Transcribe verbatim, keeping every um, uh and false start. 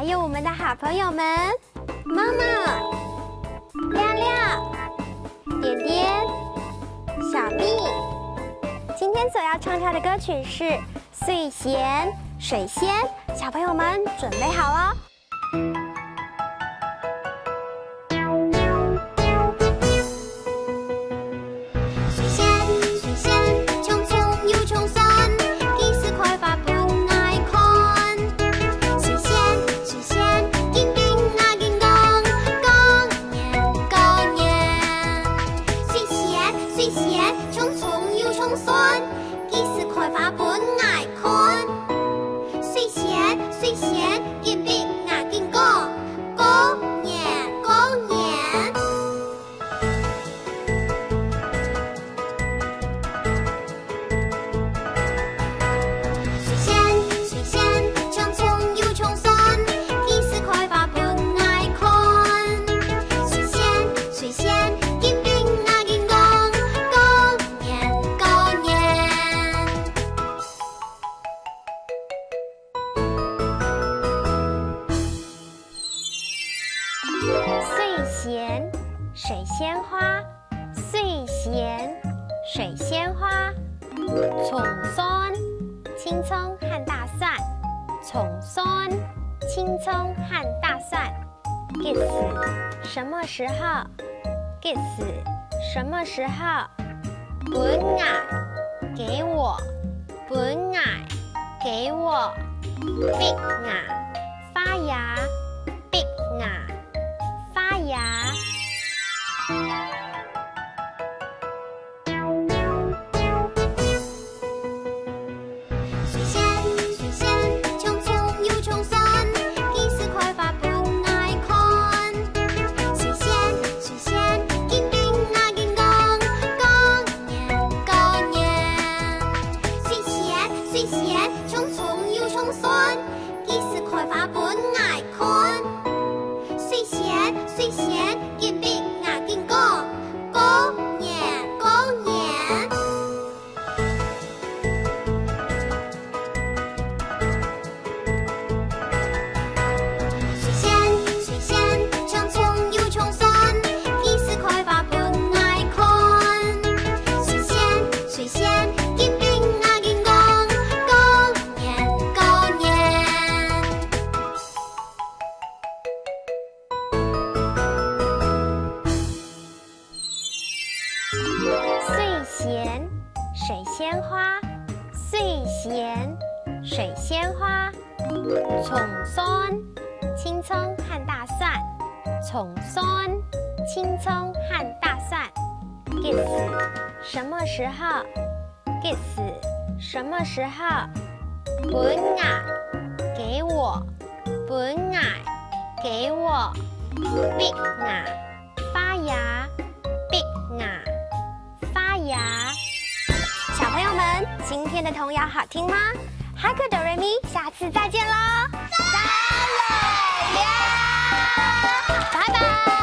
有我们的好朋友们，妈妈、亮亮、点点、小蜜。今天所要唱跳的歌曲是《水仙》，水仙，小朋友们准备好了？ 水仙，水仙，像蟲又像船，幾時開花分𠊎看？水仙，水仙，緊摎𠊎緊講，過年，過年。水仙，水仙，像蟲又像船，幾時開花分𠊎看？水仙，水仙，緊摎𠊎緊講，過年，過年。 水仙，水仙，像蟲又像船，幾時開花分𠊎看？水仙，水仙，緊摎𠊎緊講，過年，過年。 水仙，水仙花，水仙，水仙花。蟲船，青蟲和大船。蟲船，青蟲和大船。幾時，什麼時候？幾時，什麼時候？分𠊎，給我，分𠊎，給我。逼𠊎， 發芽，逼𠊎，發芽。水仙，水仙，像蟲又像船，幾時開花分𠊎看？水仙，水仙，緊摎𠊎緊講，過年，過年。水仙，水仙，像蟲又像船， 幾時開花分𠊎看？水仙，水仙，緊摎𠊎緊講，過年，過年。水仙，水仙，像蟲又像船，幾時開花分𠊎看？水仙，水仙，緊摎𠊎緊講，過 年，過年。水仙，水仙花，水仙，水仙花。蟲船，青蟲和大船，蟲船，青蟲和大船。幾時，什麼時候？ 幾時，什麼時候？分𠊎，給我，分𠊎，給我。逼𠊎，發芽，逼𠊎，發芽。小朋友們，今天的童謠好聽嗎？Haku Do Re Mi，下次再見囉！再會呀！拜拜。